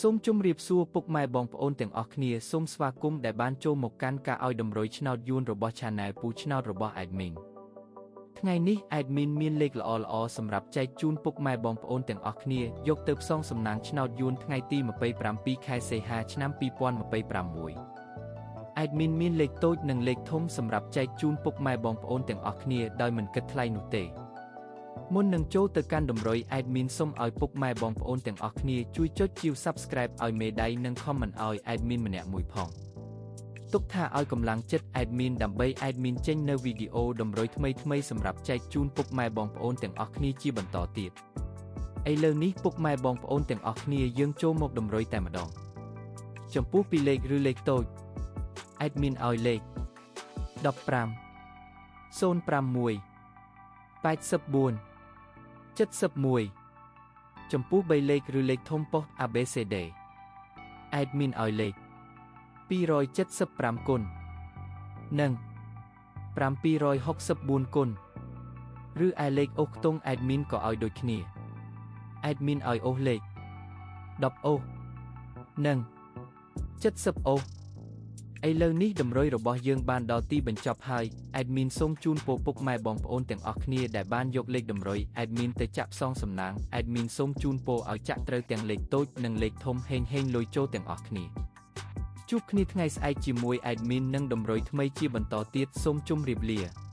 សូមជម្រាបសួរពុកម៉ែបងប្អូនទាំងអស់គ្នាសូមស្វាគមន៍ដែលបានចូលមកកាន់ការឲ្យតម្រុយឆ្នោតយួនរបស់ Channel ពូឆ្នោតរបស់ Admin ថ្ងៃនេះ Admin មានលេខល្អៗសម្រាប់ចែកជូនពុកម៉ែបងប្អូនទាំងអស់គ្នាយកទៅផ្សងសំណាងឆ្នោតយួនថ្ងៃទី27ខែសីហាឆ្នាំ2026 Admin មានលេខតូចនិងលេខធំសម្រាប់ចែកជូនពុកម៉ែបងប្អូនទាំងអស់គ្នាដោយមិនគិតថ្លៃនោះទេ មុននឹងចូលទៅកាន់តម្រុយ admin សូមឲ្យពុកម៉ែបងប្អូនទាំងអស់គ្នាជួយចុចជាវ Subscribe ឲ្យមេដៃនិង Comment ឲ្យ admin ម្នាក់មួយផងទុកថាឲ្យកម្លាំងចិត្ត admin ដើម្បី admin ចេញនៅវីដេអូតម្រុយថ្មីៗសម្រាប់ចែកជូនពុកម៉ែបងប្អូនទាំងអស់គ្នាជាបន្តទៀតឥឡូវនេះពុកម៉ែបងប្អូនទាំងអស់គ្នាយើងចូលមកតម្រុយតែម្ដងចំពោះពីលេខឬលេខតូច admin ឲ្យលេខ15 061 84 71ចំពោះ3លេខឬលេខធំប៉ុស្តិ៍ ABCD admin ឲ្យលេខ275គុណនិង764គុណឬឯលេខអូសខ្ទង់ admin ក៏ឲ្យដូចគ្នា admin ឲ្យអូសលេខ10អូសនិង70អូសឥឡូវនេះតម្រុយរបស់យើងបានដល់ទីបញ្ចប់ហើយ admin សូមជូនពរពុកម៉ែបងប្អូនទាំងអស់គ្នាដែលបានយកលេខតម្រុយ admin ទៅចាក់ផ្សងសំណាង admin សូមជូនពរឲ្យចាក់ត្រូវទាំងលេខតូចនិងលេខធំហេងហេងលុយចូលទាំងអស់គ្នាជួបគ្នាថ្ងៃស្អែកជាមួយ admin និងតម្រុយថ្មីជាបន្តទៀតសូមជម្រាបលា។